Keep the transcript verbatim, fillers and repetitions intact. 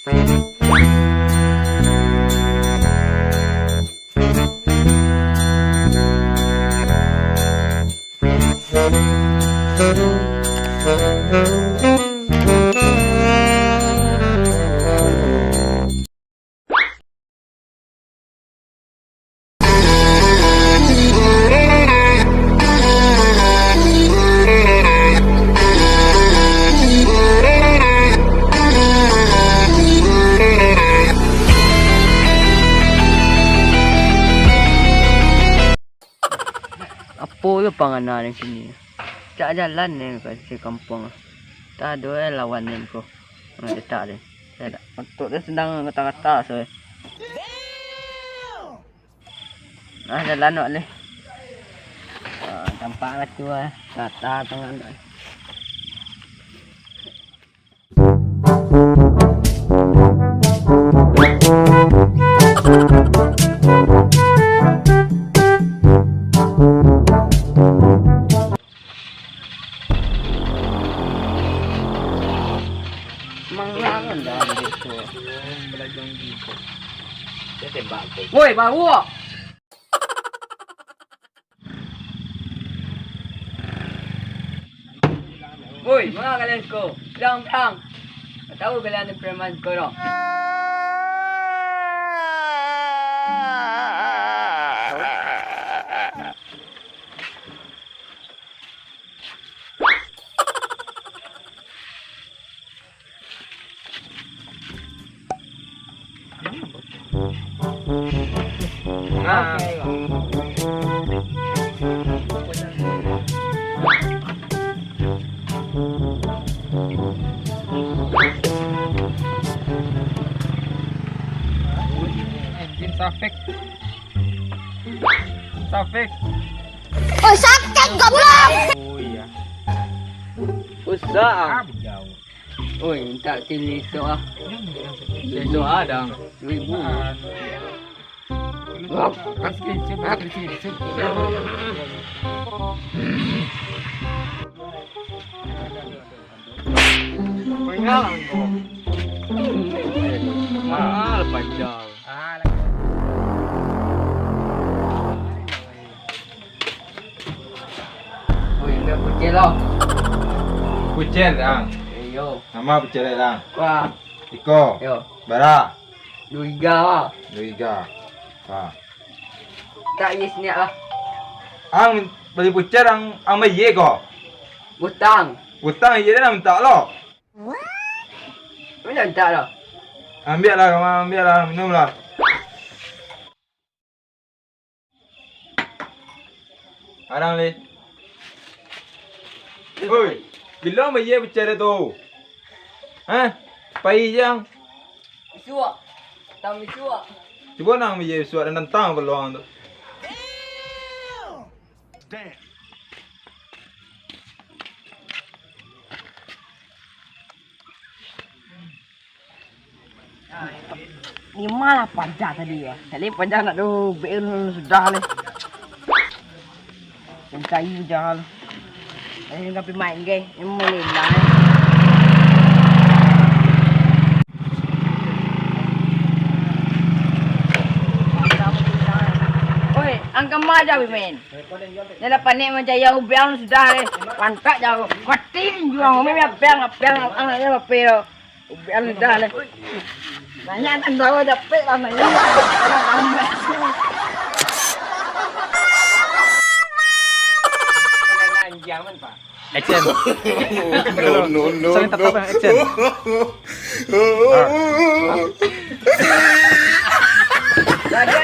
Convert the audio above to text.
Apo tu pangana di sini? Cak jalan ni ka sisi kampuang. Tak ado eh lawan ni ko. Nah, letak dia. Saya tak. Untuk dia sedang kata-kata saya. Nah, jalan wak ni. Ah, tampak lah tu ah. Rata tengah tu. Mangangan dah ambil tu. Belajar gitu. Dia tembak tu. Woi, baru. Woi, manga kalian ko? Bilang, bilang. Tak tahu kalian ni preman ko dong. Nah. Engine Safek. Safek. Oi, sakit goblok. Oh iya. Usah. Ah, bujau. Oi, minta kecil esok ah. Esok ah, dang. Seribu. Wah, kan kecil, kecil, kecil. Pengalaman kau. Mahal panjang. Woi, ambiak pucel lo. Pucel, Dang. Iyo. Nama pucel, Dang? Wah. Iko. Yo. Bara? Duo iga, wah. Duo iga. Ha. Tak, yes, niak lah. Ang bali pucel, ang, ang bayie ko? Utang. Utang, iyo, Dang, mintak lo. Mana mintak lo? Ambiak lah, kawan, ambiak lah, minum lah. Arang, Leh. Oi, bilo ang bayie bicara tu? Hah? Pai jang. Bisuak. Tang bisuak. Cubo nang bayie bisuak dan tantang peluang tu. Damn. Ni malah paja tadi yo. Tadi paja nak do bel sudah leh. Mencari paja lo. Eh, tapi main ke? Ini main lah. Oi, angka maja bi main. Nyo lah panek mancari ubiang sudah leh. Pantak jauh. Mati juang, umi biang, biang, biang, ang nak apa yo? Ubiang sudah leh. Nanya kan tahu dapet lah nanya. Action. No, no, no, Saling tatap no. Lah, action. Ah.